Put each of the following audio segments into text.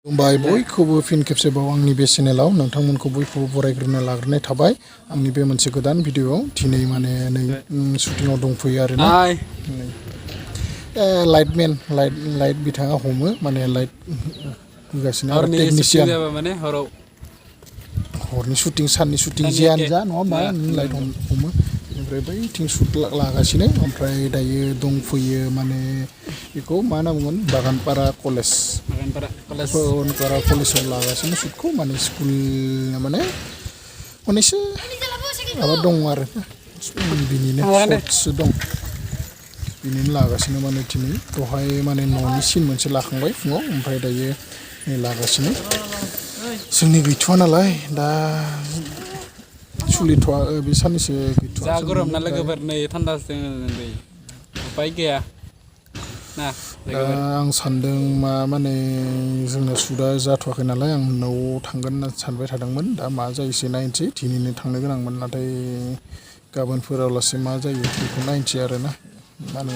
खुलुमबाय बयखौबो फिन खेबसेबाव आंनि बे चेनेलाव नोंथांमोनखौ बयखौबो बरायग्रोना लाग्रोनाय थाबाय आंनि बे मोनसे गोदान भिडिअआव दिनै माने नै शुटिंआव दंफैयो आरोना लाइट बिथाङा हमो माने लाइट होगासिनो आरो टेकनिशियान माने हरनि शुटिं साननि शुटिं जियानो जा नङा होमबा लाइट हमो ओमफ्राय बैथिं शुट लागासिनो ओमफ्राय दायो दंफैयो माने बेखौ मा होनना बुंगोन बागानपारा कलेजाव लागासिनो शुटखौ माने स्कुल माने मोननैसो माबा दं आरो बिनिनो शर्टसो दं बिनिनो लागासिनो माने दिनै दहाय माने न'नि सिन मोनसे लाखांबाय फुङाव ओमफ्राय दायो लागासिनो जोंनि गैथ'वा नालाय दा सोलिथ'वा बे साननैसो गैथ'वा जा गरम ना लोगोफोर नै थान्दासो दै उपाय गैया ना आं सानदों माने जोंना शुटआ जाथ'वाखै नालाय आं न'आव थांगोन होनना सानबाय थादोंमोन दा मा जायोसै नायनोसै दिनैनो थांनो गोनांमोन नाथाय गाबोनफोरावलासे मा जायो बेखौ नायनोसै आरोना माने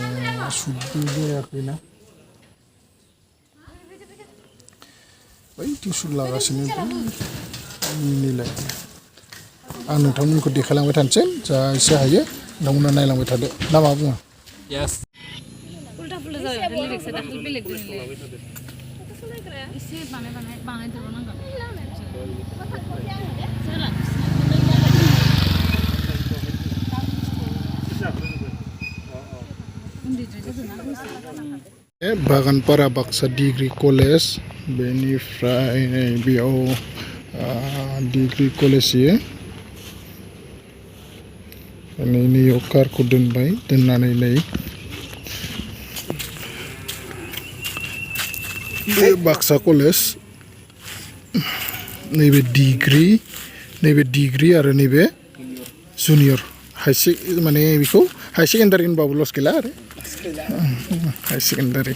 शुटबो जायाखैना बैथिं शुट लागासिनो मिनिलाय आं नोंथांमोनखौ देखायलांबाय थानोसै जा एसे हायो नोंथांमोना नायलांबाय थादो ना मा बुङो बागानपारा बाक्सा डिग्री कलेज बेनिफ्राय बेयाव डिग्री कलेज नैयाव कारखौ दोनबाय दोननानै नै बे बाक्सा कलेज नैबे डिग्री आरो नैबे जुनियर माने बेखौ हाई सेकेन्डारि होनबाबो लस गैला आरो हाई सेकेन्डारि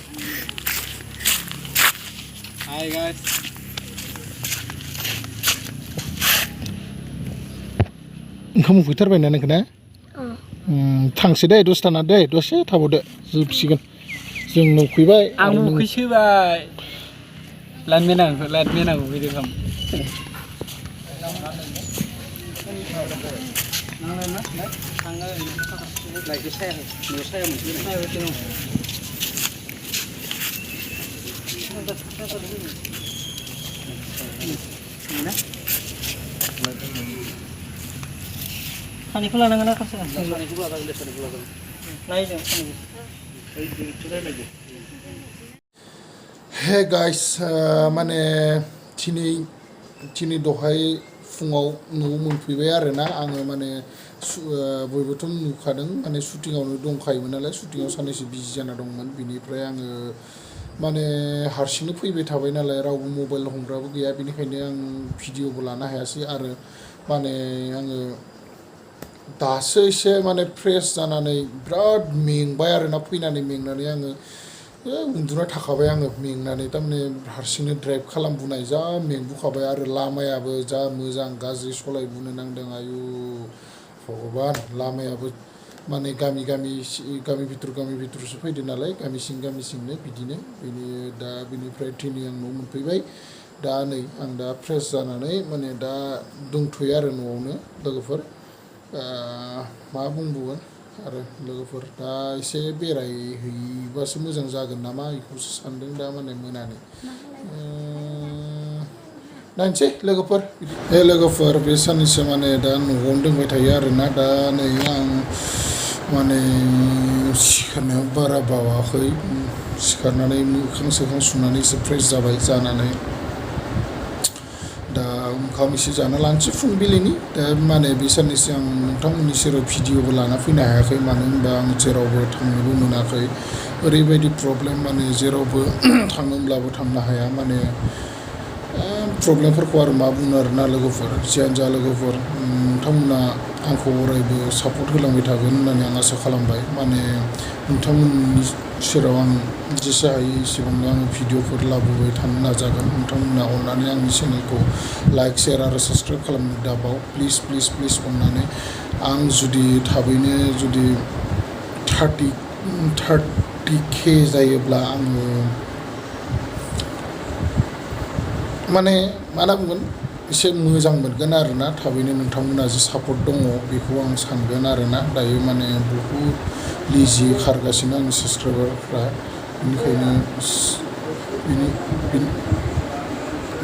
ओंखाम उखैथारबायना नोंखौ ना थांसै दे दसथाना दे दसे थाबावदो जोबसिगोन जों उखैबाय आं उखैसोबाय लाइटमेनां उखैदों खाम सानैखौ लानांगोन ना हे गाइस माने दिनै दहाय फुङाव न'आव मोनफैबाय आरोना आङो माने बयबोथ' नुखादों माने शुटिंआवनो दंखायोमोन नालाय शुटिंआव साननैसो बिजि जाना दंमोन बिनिफ्राय आङो माने हारसिंनो फैबाय थाबाय नालाय रावबो मबाइल हमग्राबो गैया बेनिखायनो आं भिडिअबो लानो हायासै आरो माने आङो दासो एसे माने फ्रेस जानानै बिराद मेंबाय आरोना फैनानै मेंनानै आङो उन्दुना थाखाबाय आङो मेंनानै थारमाने हारसिंनो ड्राइभ खालामबोनाय जा मेंबोखाबाय आरो लामायाबो जा मोजां गाज्रि सलायबोनो नांदों आयु भगबान लामायाबो माने गामि बिथोरसो फैदों नालाय गामि सिंनो बिदिनो दा बिनिफ्राय दिनै आं न'आव मोनफैबाय दा नै आं दा फ्रेस जानानै माने दा दंथ'यो आरो न'आवनो लोगोफोर मा बुंबावगोन आरो लोगोफोर दा एसे बेरायहैबासो मोजां जागोन नामा बेखौसो सानदों दा माने मोनानि नायनोसै लोगोफोर बे साननैसो माने दा न'आवनो दोंबाय थायो आरोना दा नै आं माने सिखारनायाव बारा बावाखै सिखारनानै मोखां सुनानै एसे फ्रेस जानानै दा ओंखाम एसे जाना लानोसै फुंबिलिनि दा माने बे साननैसो आं नोंथांमोननि सेराव भिडिअबो लाना फैनो हायाखै मानो होनबा आं जेरावबो थांनोबो मोनाखै ओरैबायदि प्रब्लेम माने जेरावबो थांनोब्लाबो थांनो हाया माने प्रब्लेमफोरखौ आरो मा बुंनो आरोना लोगोफोर जियानो जा लोगोफोर नोंथांमोना आंखौ अरायबो सापर्ट होलांबाय थागोन होननानै आं आसा खालामबाय माने नोंथांमोननि सेराव आं जेसे हायो एसेबांनो आङो भिडिअफोर लाबोबाय थानो नाजागोन नोंथांमोना अननानै आंनि चेनेलखौ लाइक शेयार आरो साबस्क्राइब खालामनो दाबाव प्लिज अननानै आं जुदि थाबैनो जुदि 30K जायोब्ला आङो माने मा होनना बुंगोन एसे मोजां मोनगोन आरोना थाबैनो नोंथांमोना जे सापर्ट दङ बेखौ आं सानगोन आरोना दायो माने बहुद लिजि खारगासिनो आंनि साबसक्राइबारफ्रा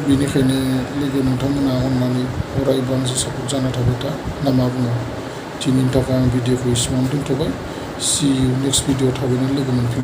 बेनिखायनो लोगो नोंथांमोना अननानै अरायबो आंजों सापर्ट जाना थाबाय था ना मा बुङो दिनैनि थाखाय आं भिडिअखौ एसेबां दोनथ'बाय सि इउ नेक्स्ट भिडिअ थाबैनो लोगो मोनफिन